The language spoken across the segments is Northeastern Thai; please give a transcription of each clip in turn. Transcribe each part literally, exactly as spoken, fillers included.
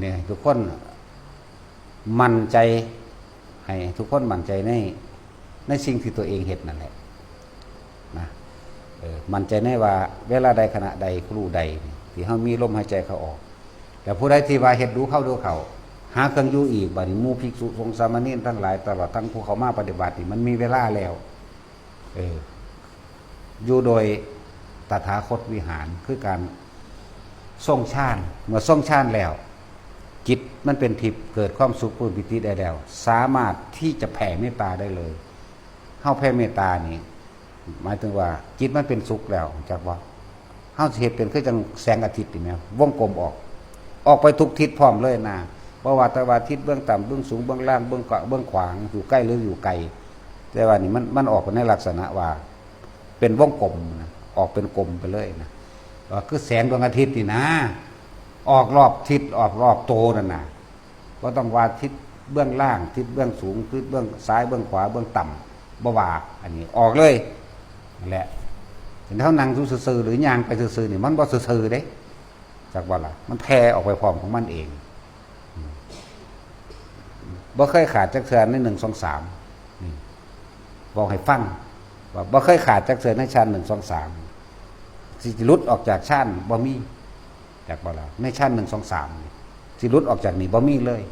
เนี่ยทุกคนมั่นใจ ให้ทุกคนมั่นใจในในสิ่งที่ตัวเองเฮ็ดนั่นแหละนะ เออ มั่นใจในว่าเวลาใดขณะใดครูใดที่เฮามีลมหายใจเข้าออก แต่ผู้ใดที่ว่าเฮ็ดดูเข้าดูเข้า หาเครื่องอยู่อีก บัดนี้หมู่ภิกษุสงฆ์สามเณรทั้งหลาย ตลอดทั้งผู้เข้ามาปฏิบัตินี่ มันมีเวลาแล้ว เออ อยู่โดยตถาคตวิหาร คือการทรงฌาน เมื่อทรงฌานแล้ว จิตมันเป็นทิพย์ เกิดความสุขปลื้มปีติได้แล้ว สามารถที่จะแผ่เมตตาได้เลย เฮาแผ่เมตตานี่ หมายถึงว่าจิตมันเป็นสุขแล้วจักว่า เฮาสิเฮ็ดเป็นคือจั่งแสงอาทิตย์นี่แหม วงกลมออก ออกไปทุกทิศพร้อมเลยนะ บ่ว่าแต่ว่าทิศเบื้องต่ำ เบื้องสูง เบื้องล่าง เบื้องกว้าง เบื้องขวาง อยู่ใกล้หรืออยู่ไกล แต่ว่านี่มัน มันออกไปในลักษณะว่า เป็นวงกลมนะ ออกเป็นกลมไปเลยนะ ก็คือแสงดวงอาทิตย์นี่นะ ออกรอบทิศ ออกรอบโตนั่นนะ บ่ต้องว่าทิศเบื้องล่าง ทิศเบื้องสูง ทิศเบื้องซ้าย เบื้องขวา เบื้องต่ำ บ่ว่า อันนี้ออกเลย นั่นแหละ เห็นเฮานั่งอยู่ซื่อๆ หรือย่างไปซื่อๆ นี่ มันบ่ซื่อๆ เด้ จักว่าล่ะ มันแผ่ออกไปพร้อมของมันเอง อืม บ่เคยขาดจักเทื่อใน หนึ่ง สอง สาม นี่ บอกให้ฟัง ว่าบ่เคยขาดจักเทื่อในฌาน หนึ่ง สอง สาม สิหลุดออกจากฌานบ่มี จักบ่ล่ะ ในฌาน หนึ่ง สอง สาม นี่ สิหลุดออกจากนี่บ่มีเลย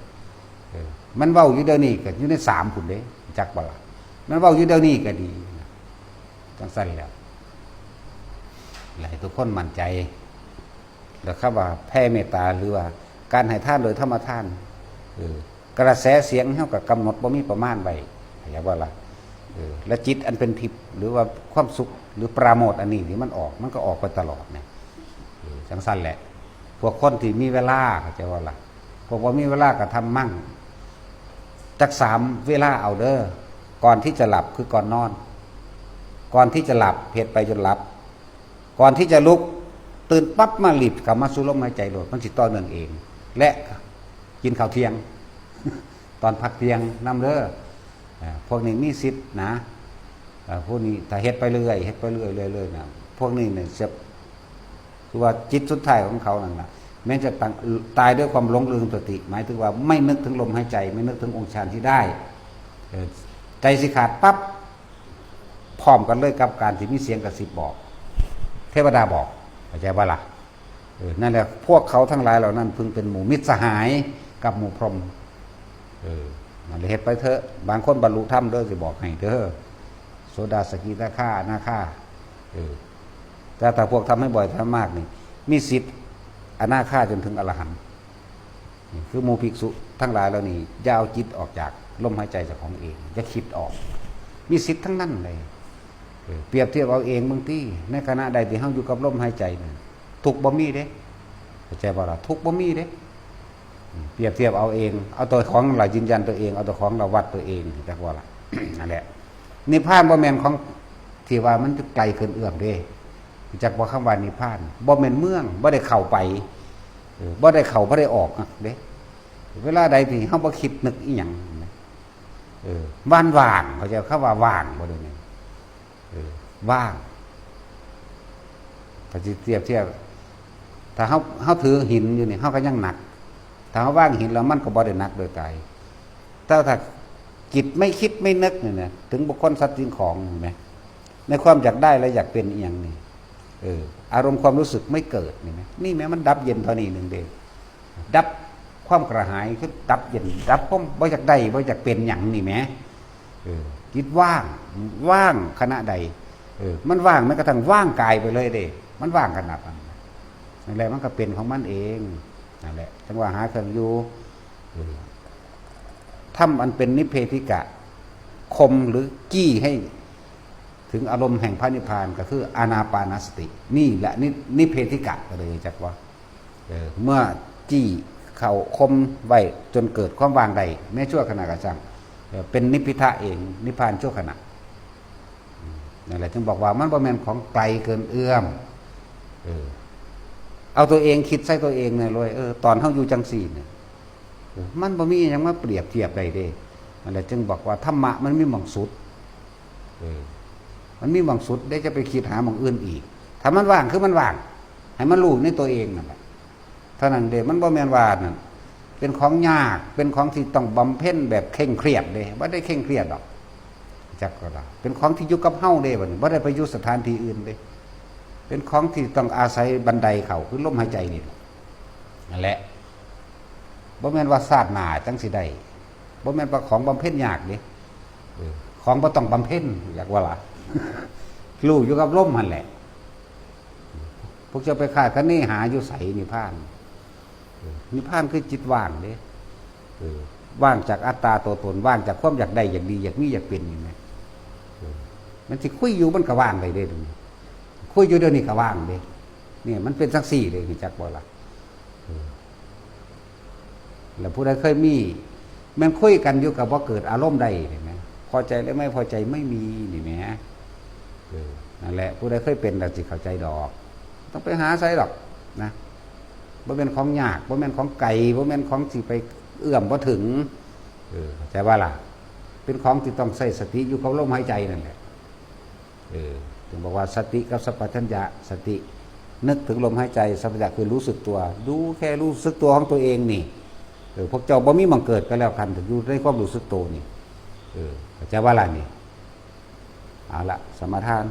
เออ มันเว้าอยู่เดี๋ยวนี้ก็อยู่ใน สาม พุ้นเด้ จักบ่ล่ะ มันเว้าอยู่เดี๋ยวนี้ก็ดี จั่งซั่นแหละ และให้ทุกคนมั่นใจ แล้วคำว่าแผ่เมตตา หรือว่าการให้ทานโดยธรรมทาน เออ กระแสเสียงเฮาก็กำหนดบ่มีประมาณไว้ เข้าใจบ่ล่ะ เออ และจิตอันเป็นทิพย์ หรือว่าความสุข หรือปราโมทย์อันนี้ที่มันออก มันก็ออกไปตลอดเนี่ย เออ จั่งซั่นแหละ พวกคนที่มีเวลา เข้าใจบ่ล่ะ พวกบ่มีเวลาก็ทำมั่ง จักสามเวลาเอาเด้อ ก่อนที่จะหลับคือก่อนนอน ก่อนที่จะหลับ เฮ็ดไปจนหลับ ก่อนที่จะลุก ตื่นปั๊บมารีบกลับมาสู่ลมหายใจโลด มันสิต่อเนื่องเอง และกินข้าวเที่ยง ตอนพักเที่ยงนำเด้อ อ่า พวกนี้มีสิทธิ์นะ อ่า พวกนี้ถ้าเฮ็ดไปเรื่อย เฮ็ดไปเรื่อย เรื่อย เรื่อยนะ พวกนี้เนี่ยจะ คือว่าจิตสุดท้ายของเขานั่นน่ะ แม้จะตาย ตายด้วยความหลงลืมสติ หมายถึงว่าไม่นึกถึงลมหายใจ ไม่นึกถึงองค์ฌานที่ได้ เออ ใจสิขาดปั๊บ พร้อมกันเลยกับการที่มีเสียงกระซิบบอก เทวดาบอก เข้าใจบ่ล่ะ เออ นั่นแหละ พวกเขาทั้งหลายเหล่านั้นพึงเป็นหมู่มิตรสหายกับหมู่พรหม เออ นั่นแหละ เฮ็ดไปเถอะ บางคนบรรลุธรรมเด้อ สิบอกให้เด้อ โสดา สกิทาคา อนาคา เออ แต่ถ้าพวกทำให้บ่อยทำมากนี่ มีสิทธิ์อนาคาจนถึงอรหันต์ นี่คือหมู่ภิกษุทั้งหลายเหล่านี้ อย่าเอาจิตออกจากลมหายใจเจ้าของเอง อย่าคิดออก มีสิทธิ์ทั้งนั้นเลย เออ เปรียบเทียบเอาเองบางที ในขณะใดที่เฮาอยู่กับลมหายใจนี่ ทุกข์บ่มีเด้ เข้าใจบ่ล่ะ ทุกข์บ่มีเด้ อืม เปรียบเทียบเอาเอง เอาตัวของเรายืนยันตัวเอง เอาตัวของเราวัดตัวเอง จักว่าล่ะ นั่นแหละ นิพพานบ่แม่นของที่ว่ามันไกลเกินเอื้อมเด้ จักว่าคำว่านิพพาน บ่แม่นเมือง บ่ได้เข้าไป เออ บ่ได้เข้า บ่ได้ออกนะเด้ เวลาใดที่เฮาบ่คิดนึกอีหยังนะ เออ ว่างๆ เข้าใจคำว่าว่างบ่เดี๋ยวนี้ เออ ว่าง ถ้าสิเปรียบเทียบ ถ้าเฮา เฮาถือหินอยู่นี่ เฮาก็ยังหนัก ถ้าเฮาวางหินแล้วมันก็บ่ได้หนักโดยกาย แต่ถ้าจิตไม่คิดไม่นึกนี่นะ ถึงบุคคลสัตว์สิ่งของ เห็นไหม ในความอยากได้และอยากเป็นอีหยังนี่ เออ อารมณ์ความรู้สึกไม่เกิดนี่ไหม นี่แหมมันดับเย็นเท่านี้หนึ่งเด้ ดับความกระหาย คือดับเย็น ดับความบ่อยากได้ บ่อยากเป็นหยังนี่แหม เออ จิตว่าง ว่างขณะใด เออ มันว่างแม้กระทั่งว่างกายไปเลยเด้ มันว่างขนาดนั้น นั่นแหละ มันก็เป็นของมันเอง นั่นแหละ จั่งว่าหาเครื่องอยู่ เออ ธรรมอันเป็นนิพเพธิกะ คมหรือจี้ให้ถึงอารมณ์แห่งพระนิพพาน ก็คืออานาปานสติ นี่แหละนิ นิพเพธิกะ ก็เลยจักว่า เออ เมื่อจี้เข้าคมไว้จนเกิดความว่างได้ แม้ชั่วขณะก็ช่าง เออ เป็นนิพพิทะเอง นิพพานชั่วขณะ อืม นั่นแหละ จึงบอกว่ามันบ่แม่นของไกลเกินเอื้อม เออ เอาตัวเองคิดใส่ตัวเองเนี่ยเลย เออ ตอนเฮาอยู่จังซี่เนี่ย เออ มันบ่มีหยังมาเปรียบเทียบได้เด้ นั่นแหละ จึงบอกว่าธรรมะมันมีหม่องสุด เออ มันมีหม่องสุด ได้จะไปคิดหาหม่องอื่นอีก ถ้ามันว่างคือมันว่าง ให้มันรู้ในตัวเองนั่นแหละ เท่านั้นเด้ มันบ่แม่นว่านั่น เป็นของยาก เป็นของที่ต้องบำเพ็ญแบบเคร่งเครียดเด้ บ่ได้เคร่งเครียดดอก จักก็ละ เป็นของที่อยู่กับเฮาเด้ บัดนี้บ่ได้ไปอยู่สถานที่อื่นเด้ เป็นของที่ต้องอาศัยบันไดเข้า คือลมหายใจนี่แหละ นั่นแหละ บ่แม่นว่าชาติหน้าจั่งสิได้ บ่แม่นว่าของบำเพ็ญยากเด้ เออ ของบ่ต้องบำเพ็ญ อยากว่าล่ะ รู้อยู่กับลมหั่นแหละ พวกเจ้าไปคาดคะเนหาอยู่ไสนิพพาน เออ นิพพานคือจิตว่างเด้ เออ ว่างจากอัตตาตัวตน ว่างจากความอยากได้ อยากดี อยากมี อยากเป็นนี่นะ เออ มันสิคุยอยู่มันก็ว่างได้เด้ คุยอยู่เดี๋ยวนี้ก็ว่างเด้ เนี่ยมันเป็นจั่งซี่เด้ รู้จักบ่ล่ะ เออ แล้วผู้ใดเคยมี แม่นคุยกันอยู่ก็บ่เกิดอารมณ์ใด เห็นไหม พอใจและไม่พอใจไม่มี นี่แหม เออ นั่นแหละ ผู้ใดเคยเป็นน่ะสิเข้าใจดอก ต้องไปหาไสดอกนะ บ่แม่นของยาก บ่แม่นของไกล บ่แม่นของที่ไปเอื้อมบ่ถึง เออ เข้าใจว่าล่ะ เป็นของที่ต้องใช้สติอยู่กับลมหายใจนั่นแหละ เออ ถึงบอกว่าสติกับสัมปชัญญะ สตินึกถึงลมหายใจ สัมปชัญญะคือรู้สึกตัว ดูแค่รู้สึกตัวของตัวเองนี่ เออ พวกเจ้าบ่มีหม่องเกิดก็แล้วกัน ถึงอยู่ในความรู้สึกตัวนี่ เออ เข้าใจว่าล่ะนี่ เอาละ สมาทาน